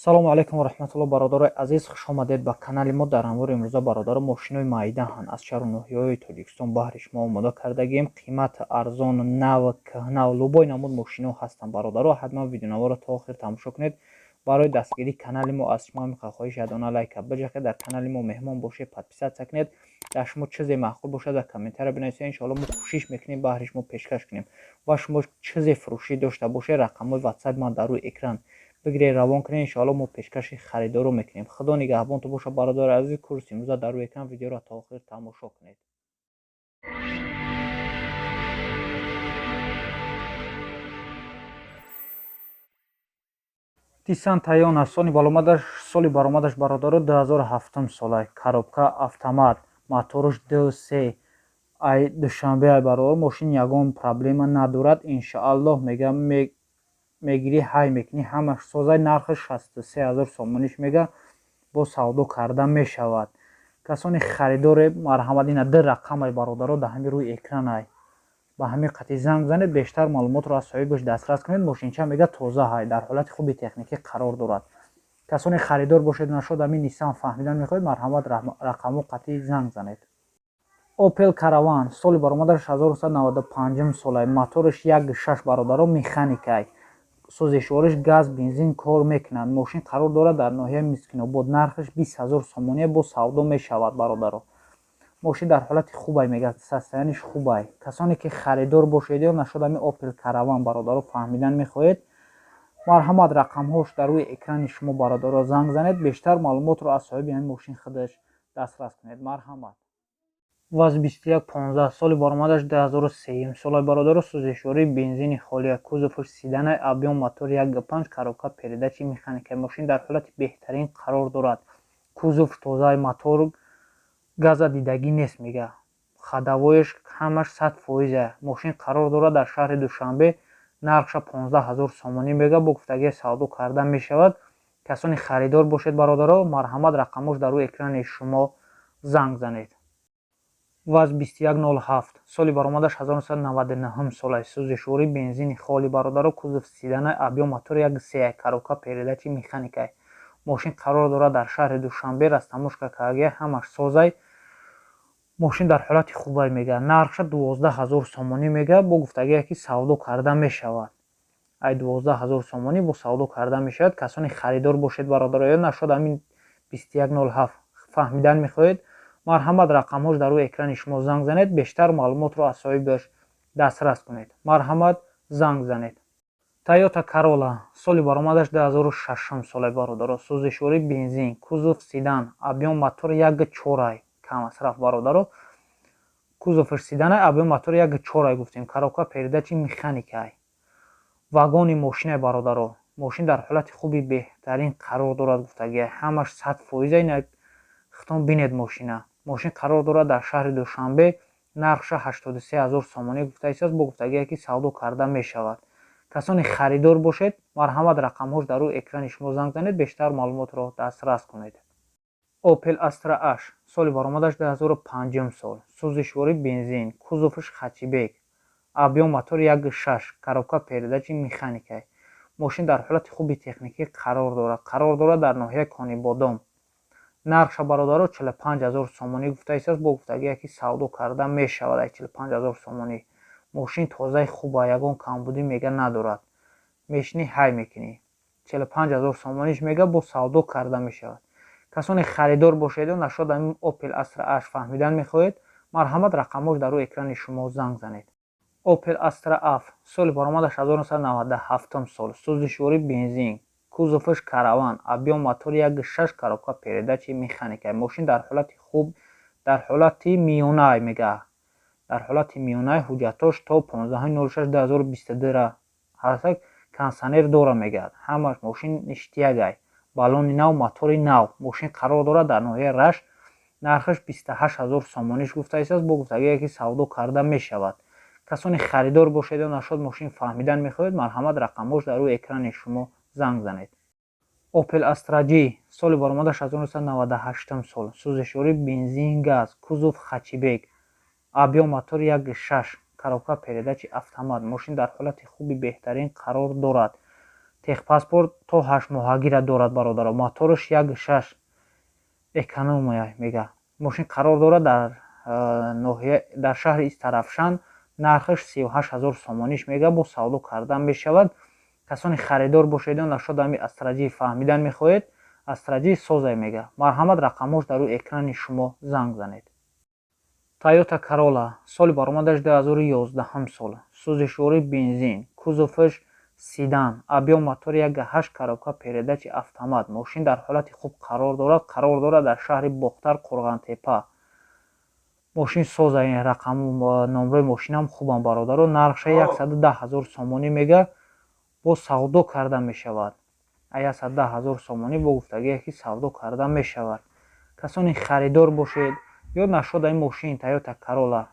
Салому алайкум ва раҳматуллоҳ, бародарои азиз, хуш омадед ба канали мо. Дар ҳамвори имрӯза, бародаро, мошинои майдаҳанд аз шаҳру ноҳияҳои Тоҷикистон баҳри шумо омода кардагием. Қимат арзон, нав, кӯҳнав, любой намуд мошино ҳастанд, бародаро. Ҳатман видеонаворо то охир тамошо кунед. Барои дастгирии канали мо аз шумо ҳамин хоҳиш ядона лайка биҷахед, дар канали мо меҳмон бошед, подписаться кунед. Дар шумо чизе маъқул бошад, дар комментария бинависед, иншоалло мо кӯшиш мекунем баҳри шумо пешкаш кунем. Ва шумо чизе фурӯшӣ дошта бошед, рақамҳои ватсап ман дар рӯи экран бигиред, равон кунед, иншоалло мо пешкаши харидоро мекунем. Худо нигаҳбонтон бошад, бародари азиз. Курси имрӯза дар рӯи экран, видеоро то охир тамошо кунед. Nissan Тайона, соли баромадаш, бародаро, 2007 сола, коробка автомат, мотораш 2.3, ай Душанбе ай, бародаро. Мошин ягон проблема надорад, иншоаллоҳ. Мега, мегирӣ, ҳай мекунӣ, ҳамаш созай. Нархаш 63 000 сомониш мега, бо савдо карда мешавад. Касони харидоре, марҳамат, ина ду рақамай, бародаро, дар ҳамин рӯи экранай, ба ҳамин қатъи занг занед, бештар маълумотро аз соҳибаш дастрас кунед. Мошинча, мега, тоза ҳай, дар ҳолати хуби техникӣ қарор дорад. Касоне харидор бошед, нашод ҳамин Ниссан фаҳмидан мехоҳед, марҳамат, рақамҳо қатъи занг занед. Opel Caravan, соли баромадаш 1995 солай, мотораш 1.6, бародаро, механикай, сӯзишвориш газ, бензин кор мекунад. Мошин қарор дорад дар ноҳияи Мискинобод, нархаш 20 000 сомония, бо савдо мешавад, бародаро. Мошин дар ҳолати хубай, мега, состояние ш хубай. Касоне ки харидор бошед ё нашод ҳамин Opel Caravan, бародаро, фаҳмидан мехоҳед, марҳамат, рақамҳош дар рӯи экрани шумо, бародаро, занг занед, бештар маълумотро аз соҳиби ҳамин мошин худаш дастрас кунед. Марҳамат. ВАЗ 2115, соли баромадаш 2003 соли, бародаро, сӯзишвории бензини холия, кузоваш седанай, объём мотор 1.5, коробка передачи механика. Мошин дар ҳолати беҳтарин қарор дорад, кузов тозаи, мотор газа дидагӣ нест, мега, ходовой ш ҳамаш 100%. Мошин қарор дорад дар шаҳри Душанбе, нархша 15 000 сомонӣ мега, бо гуфтагии савдо карда мешавад. Касони харидор бошед, бародаро, марҳамат, рақамҳош дар рӯи экрани шумо, занг занед. ВАЗ 2107, соли баромадаш 1999 сола, сӯзишвории бензини холи, бародаро, кузов седанай, объём мотор 1.3, коробка передачи механикай. Мошин қарор дорад дар шаҳри Душанбе, растаможка кагия, ҳамаш созай, мошин дар ҳолати хубай, мега. Нархша 12 000 сомонӣ мега, бо гуфтагие ки савдо карда мешавад. Ай 12 000 сомонӣ бо савдо карда мешавад. Касоне харидор бошед, бародаро, ё нашод ҳамин 2107 фаҳмидан мехоҳед, марҳамат, рақамҳош дар рӯи экрани шумо, занг занед, бештар маълумотро аз соҳибаш дастрас кунед. Марҳамат, занг занед. Тойота Corolla, соли баромадаш 2006 сола, бародаро, сӯзишвории бензин, кузов седан, объём мотор 1.4, каммасраф, бародаро. Кузоваш седанай, объём мотор 1.4 гуфтем, коробка передачи механикай, вагони мошинай, бародаро. Мошин дар ҳолати хуби беҳтарин қарор дорад, гуфтагия, ҳамаш 100%. Ина хитон бинед мошина. Мошин қарор дорад дар шаҳри Душанбе, нархша 83 000 сомонӣ гуфта истааст, бо гуфтагие ки савдо карда мешавад. Касоне харидор бошед, марҳамат, рақамҳош дар рӯи экрани шумо, занг занед, бештар маълумотро дастрас кунед. Opel Astra H, соли баромадаш 2005 сол, сӯзишвории бензин, кузоваш хэтчбек, объём мотор 1.6, коробка передачи механикай. Мошин дар ҳолати хуби техникӣ қарор дорад, қарор дорад дар ноҳияи Конибодом. Нархша, бародаро, 45 000 сомонӣ гуфта истааст, бо гуфтагие ки савдо карда мешавад. Ай 45 000 сомонӣ мошин тозаи хуба, ягон камбудӣ, мега, надорад, мешинӣ, ҳай мекунӣ. 45 000 сомониш мега, бо савдо карда мешавад. Касоне харидор бошед ё нашод ҳамин Opel Astra H фаҳмидан мехоҳед, марҳамат, рақамҳош дар рӯи экрани шумо, занг занед. Opel Astra F, соли баромадаш 1997 сол, сӯзишвории бензин, кузоваш караван, объём мотор 1.6, коробка передачи механика. Мошин дар ҳолати хуб, дар ҳолати миёнай, мега, дар ҳолати миёнай. Ҳуҷҷатош то 15.06.2022 ҳастак, кондиционер дора, мегӯяд, ҳамаш мошин ништякай, баллони нав, мотори нав. Мошин қарор дорад дар ноҳияи Рашт, нархаш 28 000 сомониш гуфта истааст, бо гуфтагие ки савдо карда мешавад. Касоне харидор бошед ё нашод мошин фаҳмидан мехоҳед, марҳамат, рақамҳош дар рӯи экрани шумо, занг занед. Opel Astra G, соли баромадаш 1998 сол, сӯзишвории бензин, газ, кузов хэтчбек, объём мотор 1.6, коробка передачи автомат. Мошин дар ҳолати хуби беҳтарин қарор дорад. Техпаспорт то 8 моҳагира дорад, бародаро. Мотораш 1,6, экономия мега. Мошин қарор дорад дар ноҳия, дар шаҳри Истаравшан. Нархаш 38 000 сомониш мега, бо савдо кардан мешавад. Касоне харидор бошед, нашод ами Астра Ҷи фаҳмидан мехоҳед, Астра Ҷи созай мега. Марҳамат, рақамҳош дар рӯи экрани шумо, занг занед. Тойота Карола, соли баромадаш 2011 сол, сӯзишворӣ бензин, кузоваш седан, объём мотори 1,8, коробка передачи автомат. Мошин дар ҳолати хуб қарор дорад. Қарор дорад дар шаҳри Бохтар, Қурғантепа. Мошин соза, рақаму номрои мошинам хубам, бародаро. Нархша 110 000 сомонӣ мега, бо савдо карда мешавад. 110 000 сомонӣ бо гуфтагие, ки савдо карда мешавад. Касоне харидор бошед ё нашода ин мошин Тойота Карола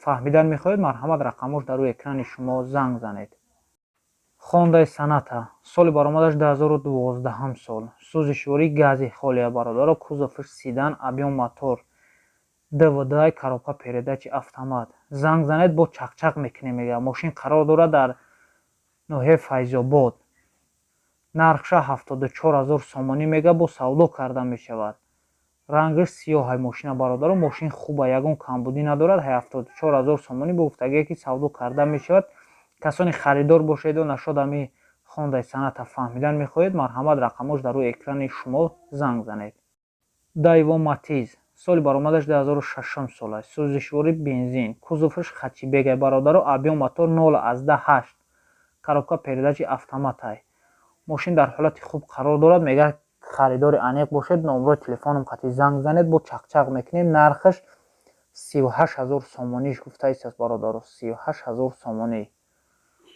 фаҳмидан мехоҳед, марҳамат, рақамҳош дар рӯи экрани шумо, занг занед. Хондаи Соната, соли баромадаш 2012 сол, сӯзишвории гази холия, бародаро. Кузоваш седан, объём мотор двд, коробка передачи автомат. Занг занед, бо чақчақ мекунем мега. Мошин қарор дорад дар ноҳияи Файзобод. Нархша 74 000 сомонӣ мега, бо савдо карда мешавад. Рангаш сиёҳай мошина, бародаро. Мошин хуба, ягон камбудӣ надорад. 74 000 сомонӣ бо гуфтагие, ки савдо карда мешавад. Касоне харидор бошеду нашод ами Хондаи Соната фаҳмидан мехоҳед, марҳамат, рақамҳош дар рӯи экрани шумо, занг занед. Дайво Матиз, соли баромадаш 2006 сол аст, сӯзишворӣ бензин, кузоваш хэтчбек ай, бародаро. Объём мотор 0,8, коробка передачи автоматай. Мошин дар ҳолати хуб қарор дорад мега. Харидори аниқ бошед, номрои телефоном қати занг занед, бо чақчақ мекунем. Нархаш 38 000 сомониш гуфтаистааст, бародаро. 38 000 сомонӣ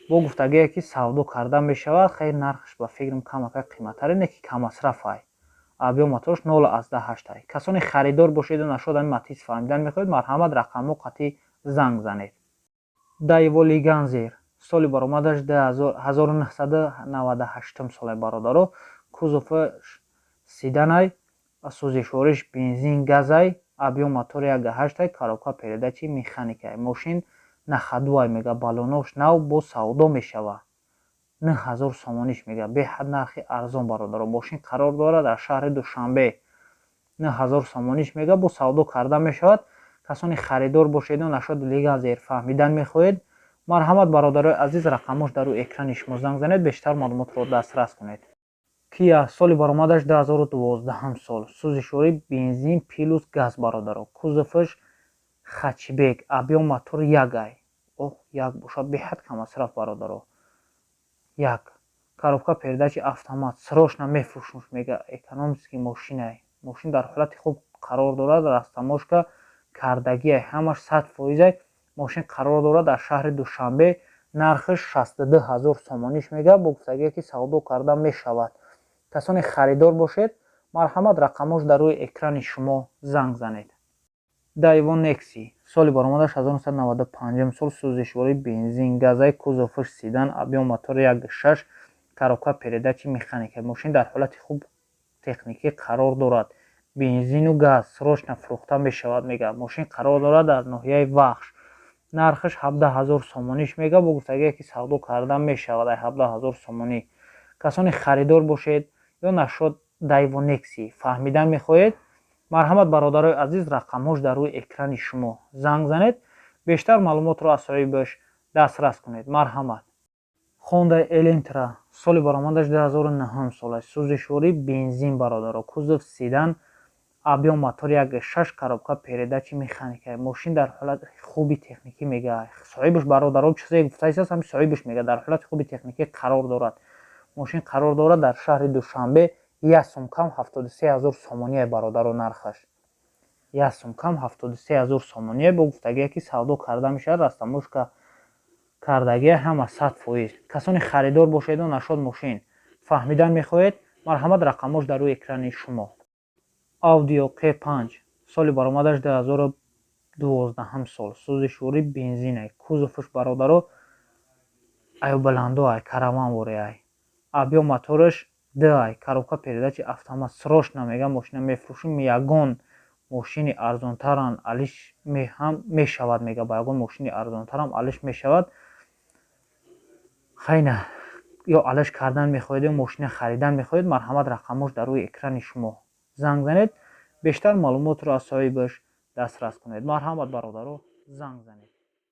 бо гуфтагие, ки савдо карда мешавад. Хеле нархаш ба фикрам камака қиматтаре, не ки каммасрафай. Объём мотораш 0,8. Касоне харидор бошеду нашод ами Матиз фаҳмидан мехоҳед, марҳамат, рақамҳо қатӣ занг занед. Дайво Легензер, соли баромадаш 1998 соле, бародаро. Кузоваш седанай, сӯзишвориш бензин газай, объём мотор 1,8, коробка передачи механикай. Мошин на ходу ай мега, баллонош нав, бо савдо мешавад. 9000 сомониш мега, беҳад нархи арзон, бародаро. Мошин қарор дорад дар шаҳри Душанбе. 9000 сомониш мега, бо савдо карда мешавад. Касоне харидор бошеду нашод Легензер фаҳмидан мехоҳед, марҳамат, бародарои азиз, рақамҳош дар рӯи экрани шумо, занг занед, бештар маълумотро дастрас кунед. Кия, соли баромадаш 2012 сол, сӯзишворӣ бензин плюс газ, бародаро. Кузоваш хэтчбек, объём мотор 1 ай. Оҳ, як бошад, беҳад каммасраф, бародаро. Як, коробка передачи автомат. Срочно мефурӯшмуш мега, экономический мошинай. Мошин дар ҳолати хуб қарор дорад, растаможка кардагиай, ҳамаш 100%ай. Мошин қарор дорад дар шаҳри Душанбе. Нархаш 62 000 сомониш мега, бо гуфтагие, ки савдо карда мешавад. Касоне харидор бошед, марҳамат, рақамҳош дар рӯи экрани шумо, занг занед. Дайво Некси, соли баромадаш 1995 сол, сӯзишвории бензин газай, кузоваш седан, объём мотор 1,6, коробка передачи механика. Мошин дар ҳолати хуб техникӣ қарор дорад. Бензину газ, срочно фурӯхта мешавад мега. Мошин қарор дорад дар ноҳияи Вахш. Нархаш 17 000 сомониш мега, бо гуфтагие, ки савдо карда мешавад. Ай 17 000 сомонӣ. Касоне харидор бошед ё нашод Дайво Некси фаҳмидан мехоҳед, марҳамат, бародарои азиз, рақамҳош дар рӯи экрани шумо, занг занед, бештар маълумотро аз соҳибаш дастрас кунед. Марҳамат. Хондаи Элентра, соли баромадаш 2009 сол аст, сӯзишвории бензин, бародаро. Кузов седан, объём мотор 1,6, коробка передачи механика. Мошин дар ҳолати хуби техникӣ мега соҳибаш, бародаро. Чизе гуфтаистааст, ҳами соҳибаш мега, дар ҳолати хуби техникӣ қарор дорад. Мошин қарор дорад дар шаҳри Душанбе. Як сум кам 73 000 сомоние, бародаро. Нархаш як сум кам 73 000 сомоние, бо гуфтагие, ки савдо карда мешавад. Растаможка кардагия, ҳама 100%. Касоне харидор бошеду нашод мошин фаҳмидан мехоҳед, марҳамат, рақамҳош дар рӯи экрани шумо. Ауди Q5, соли баромадаш 2012 сол, сӯзишвории бензинай. Кузоваш, бародаро, аю баландо ай, караван воре ай. Объём мотораш д ай, коробка передачи автомат. Срочно мега, мошина мефурӯшем, ягон мошини арзонтарам алиш ҳам мешавад мега, ба ягон мошини арзонтарам алиш мешавад. Хайна. Ё алаш кардан мехоҳед, ё мошина харидан мехоҳед, марҳамат, рақамош дар рӯи экрани шумо, занг занед, бештар маълумотро аз соҳибаш дастрас кунед. Марҳамат, бародаро, занг занед.